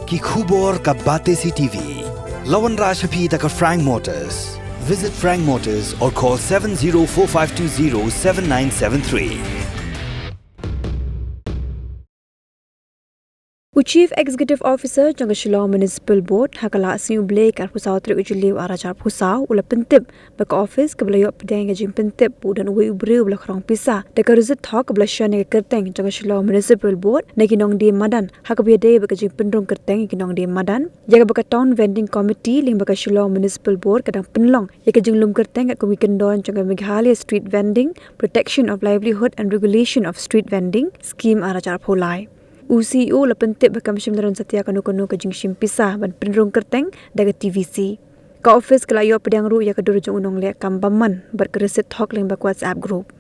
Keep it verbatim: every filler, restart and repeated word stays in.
Ki khubor ka Batesi TV. La wanrah sha phi da ka Frank Motors. Visit Frank Motors or call seven zero four five two zero seven nine seven three. U Chief Executive Officer jong ka Shillong Municipal Board ha ka la sngi u Blei ka arphew saw tarik u Jylliew arhajar arphew saw u la pyntip ba ka office kaba la ïoh pdiang ïa ka jingpyntip ba u don uwei u briew uba la khrong pisa da ka rsiet thok kaba la shon ïa ka kyrteng jong ka Shillong Municipal Board na ki nongdie madan ha kaba ïadei bad ka jingpynrung kyrteng ïa ki nongdie madan, ïa kaba ka Town Vending Committee lyngba ka Shillong Municipal Board ka dang pynlong ïa ka jinglum kyrteng katkum ki kyndon jong ka Meghalaya Street Vending, Protection of Livelihood and Regulation of Street Vending Scheme arhajar arphew lai. U C E O u la pyntip ba kam shym la don satia kano kano ka jingshim pisa ban pynrung kyrteng da ka T V C. Ka office ka la ïoh pdiang ruh ïa ka dur jong u nongleh kam bymman bad ka rsiet thok lyngba ka WhatsApp group.